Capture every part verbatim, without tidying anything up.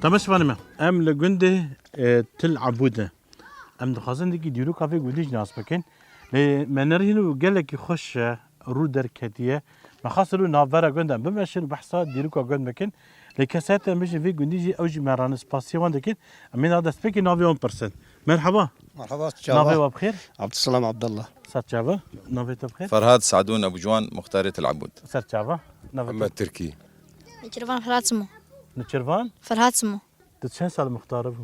Demek şivanê me. Em li gundê, e, Til Ebû de. Em dixwazin dikî dîroka vê gundî jî nas bikin. Lê me nerîn û gelekî xweş e, rû derketiye. Me xwest rû navbera gund em bimeşin û behsa dîroka gund bikin. Lê kesayeta em bijî vê gundî jî ew jî me rane spasiya wan dikin. Em ê niha destpêkê navê wan pirsin. Merhaba. Merhaba, çava. Navê we bi xêr? Abdulselam Abdullah. Ser çava. Navê te bi xêr? Ferhad Sadûn Ebucuwan, muxtarê Til Ebûd. Ser çava. Navê te? Mihemed Tirkî. Nêçîrvan Ferhat Simo. Nêçîrvan? Ferhat Simo. Tu çend sal muxtar bû?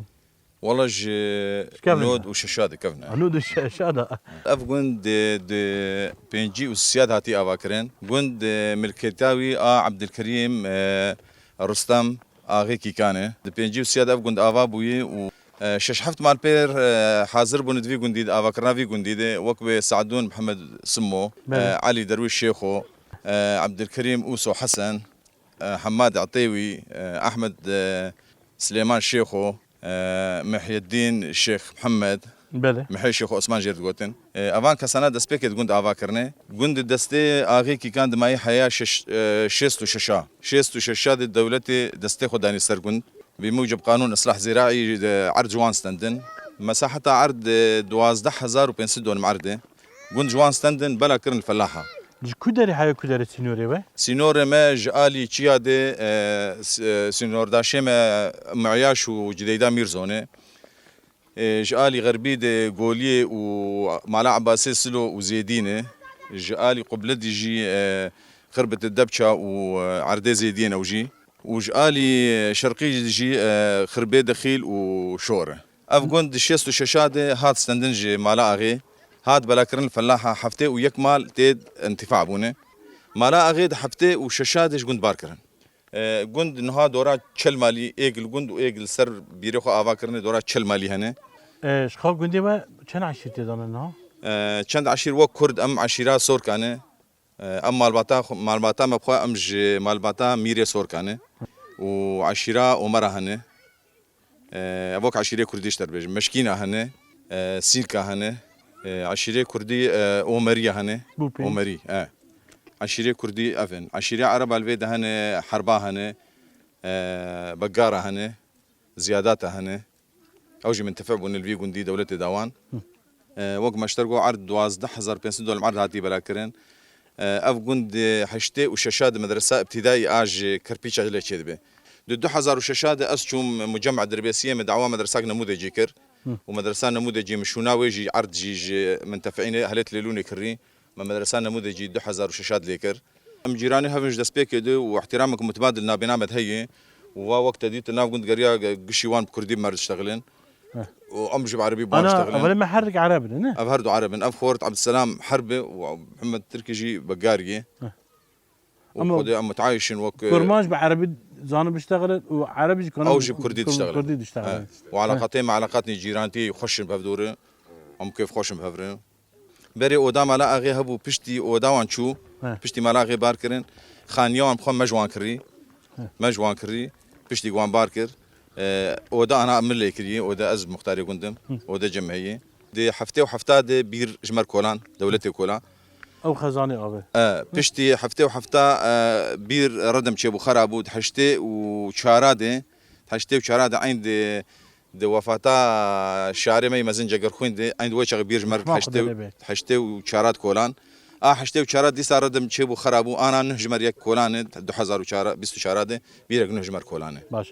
Wala ji nod û şeşa dikevne. Ha, nod û şeşa de. Ev gund di, di pêncî û sisiya de hatî avakirin. Gund, e, milketa wî a Ebdilkerîm, e, Rustem Axê Kîkan e. Di pêncî û sisiya de ev gund ava bûyî û, e, şeş heft mal pêr, e, hazir bûne di vî gundî de, avakirina vî gundî de, wek wê Sadûn Mihemed Simo, Belê. e, Elî Derwîş Şêxo, e, Ebdilkerîm Ûso Hesen, e, Hemad Etêwî, e, Ehmed, e, Silêman Şêxo, e, Mihyedîn Şêx Mihemed, Belê. Mihê Şêx Osman jê re digotin. E, evan kesana destpêkê di gund ava kirine. Gund di destê Axê Kîkan dimayî heya şeş, e, şêst û şeşa. Şêst û şeşa de dewletê destê xwe danî ser gund. Bi mucib qanûn islah ziraî de erd ji wan stendin. Mesaheta erd, e, duwazdeh hezar û pênc sed dönüm erd e. Gund ji wan stendin, bela kirin li felaha. Ji ku derê heye ku derê sînorê we? Sînorê me ji alî çiya de, e, s-, e, sînordaşê me Miyaş û Cideyda Mîrzon e. E, ji alî xerbî de Goliyê û Mala Ebasê Silo û Zêdîn e. Ji alî qubledî jî, e, Xirbit Debça û, e, Erdê Zêdî ne ew jî. Û ji alî şerqî jî, e, Xirbê Dexîl û Şor e. Ev gund di şêst û şeşa de hat stendin ji Mala Axê. Hat belakirin li felaha heftê û yek mal tê intifa bûne. Mala Axê di heftê û şeşa de ji gund bar kirin. E, gund niha dora çel malî, êg li gund û êg li ser bîrê xwe ava kirine dora çel malî hene. E, ji xwe gundê we çend eşîr tê de ne niha? E, çend eşîr wek Kurd em eşîra Sorkan e. E, em malbata xwe, malbata me bi xwe em ji malbata Mîrê Sorkan e û eşîra Omera hene. E, ev wek eşîrê Kurdî ji te dibêjim. Meşkîna hene, e, Sîlka hene, e, eşîrê Kurdî, e, Omeriya hene. Bû pê. Omerî, e. Eşîrê Kurdî ev in. Eşîrê Ereba li vê de hene, Herba hene, e, Begara hene, Ziyadata hene. Ew jî mintefe bûne li vî gundî dewletê da wan. Hı. E, wek me ji te re got, erd duwazdeh hezar pênc sed dönüm erd hatî belakirin. E, ev gund di heştê û şeşa de medresa îbtîdaî a ji kerpîça lê çêdibe. Di du hezar û şeşa de ez çûm Mucema Dirbêsiyê, me dawa medresak nemûdecî kir. Hı. Û medresa nemûdecî min şûna wê jî erd jî ji mintefiînê Ehlê Tilêlûnê kirî. Me medresa nemûdecî du hezar û şeşa de lê kir. Em cîranê hev in ji destpêkê de û îhtîrameke mutebadil nabêna me de heye û va wek te dît li nav gund geriya ge-, gişî wan bi kurdî bi me re diştexilin. Heh. Û em jî bi erebî bi wan Ana, diştexilin. Evelê me her dek ereb in, ne? Ev her du ereb in. Ev xort Ebdulselam Herb e û Mihemed Tirkî jî Begariye. Heh. Û Ama xwedê em mutayîş in wek, e, Kurmanc bi erebî zanin biştexilin û erebî jî kanin ew jî bi kurdî kur-, diştexilin. Kurdî diştexilin. He. Û eleqatê me eleqatên cîrantî xweş in bi hevdû re. Em kêf xweş in bi hev re. Berê oda Mala Axê hebû, piştî oda wan çû, He. piştî Mala Axê bar kirin, xaniya wan bi xwe me ji wan kirî. He. Me ji wan kirî, piştî wan bar kir. E, oda ana min lê kirî, oda ez muxtarê gund im, Hı. oda cem heye. Di heftê û hefta de bîr ji me re kolan, dewletê kola. Ew xezanê avê. E, piştî heftê û hefta, e, bîr redem çêbû, xera bû, di heştê û çara de, di heştê û çara de eyn di Di wefata şarê me yê mezin Cegerxwîn de, eyn di wê çaxê bîr ji me re Şima heştê û, xwedê bê. heştê û çara de kolan. A heştê û çara dîsa redim çêbû xera bû, ana nuh ji me re yek kolan e, du hezar û çar, bîst û çara de bîrek nuh ji me re kolan e. Baş.